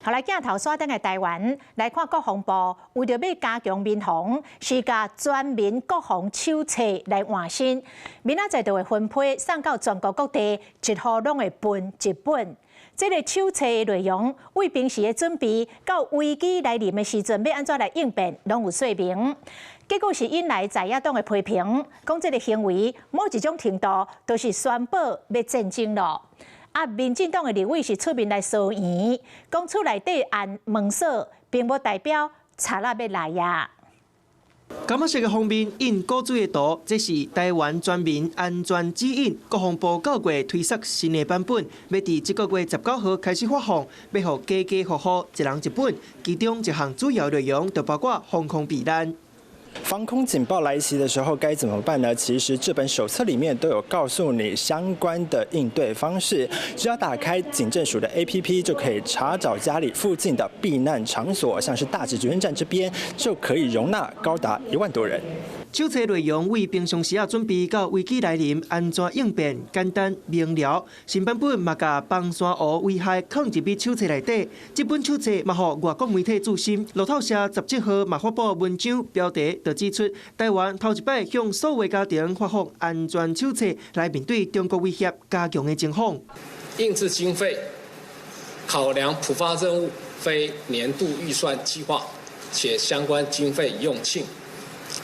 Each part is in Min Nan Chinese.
後來鏡頭煞轉來台灣來看國防部，為著欲加強民防，是共全民國防手冊來換新，明仔載就會分批送到全國各地，一戶攏會分一本。這個手冊的內容，為平時的準備，到危機來臨的時陣，欲按怎來應變，攏有說明。結果是引來在野黨的批評，講這个行為某一種程度都是宣布欲戰爭囉。啊，民進黨的立委是出面來聲援，講厝內底按門鎖，並無代表賊仔欲來啊。柑仔色的封面印古錐的圖，這是台灣全民安全指引。國防部九月推出新的版本，欲佇這个月19號開始發放，欲予家家戶戶一人一本。其中一項主要內容就包括防空避難。防空警報來襲的時候該怎麼辦呢？其實這本手冊裡面都有告訴你相關的應對方式。只要打開警政署的 APP，就可以查找家裡附近的避難場所，像是大直捷運站這邊就可以容納高達1萬多人。手冊內容為平常時仔準備到危機來臨，按怎應變，簡單明了。新版本嘛共枋山湖危害囥入去手冊內底。這本手冊嘛予外國媒體注心。路透社17號嘛發布文章，標題就指出，台灣頭一擺向所有家庭發放安全手冊，來面對中國威脅加強的情況。印製經費考量普發任務非年度預算計劃，且相關經費已用罄。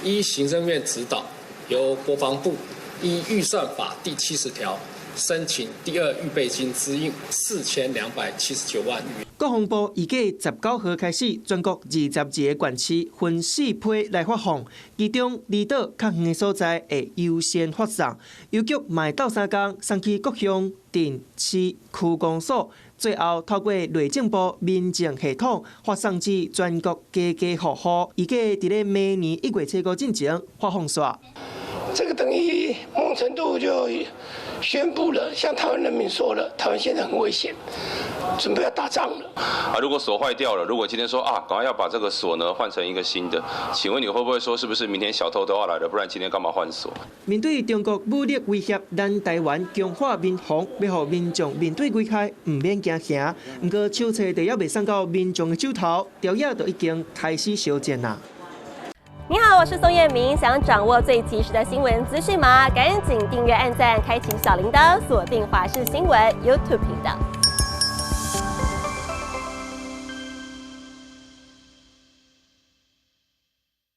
依行政院指導，由國防部依預算法第70條申請第二預備金支應4279萬餘。國防部預計19號開始，全國22個縣市分四批來發放，其中離島較遠的所在會優先發送。郵局嘛會鬥相共送去各鄉鎮市區公所，最後透過內政部民政系統發送至全國家家戶戶。預計佇咧明年1月初五進前發放煞。這個等於某種程度就宣布了，向台灣人民說了，台灣現在很危險，準備要打仗了。啊，如果鎖壞掉了，如果今天說啊，趕快要把這個鎖呢換成一個新的，請問你會不會說，是不是明天小偷都要來了？不然今天幹嘛換鎖？面對中國武力威脅，咱台灣強化民防，欲予民眾面對危害，毋免驚嚇。毋過手冊都猶未送到民眾的手頭，朝野就已經開始燒戰啦。你好，我是宋燕明。想掌握最及時的新聞資訊嗎？趕緊訂閱、按讚、開啟小鈴鐺，鎖定華視新聞 YouTube 頻道。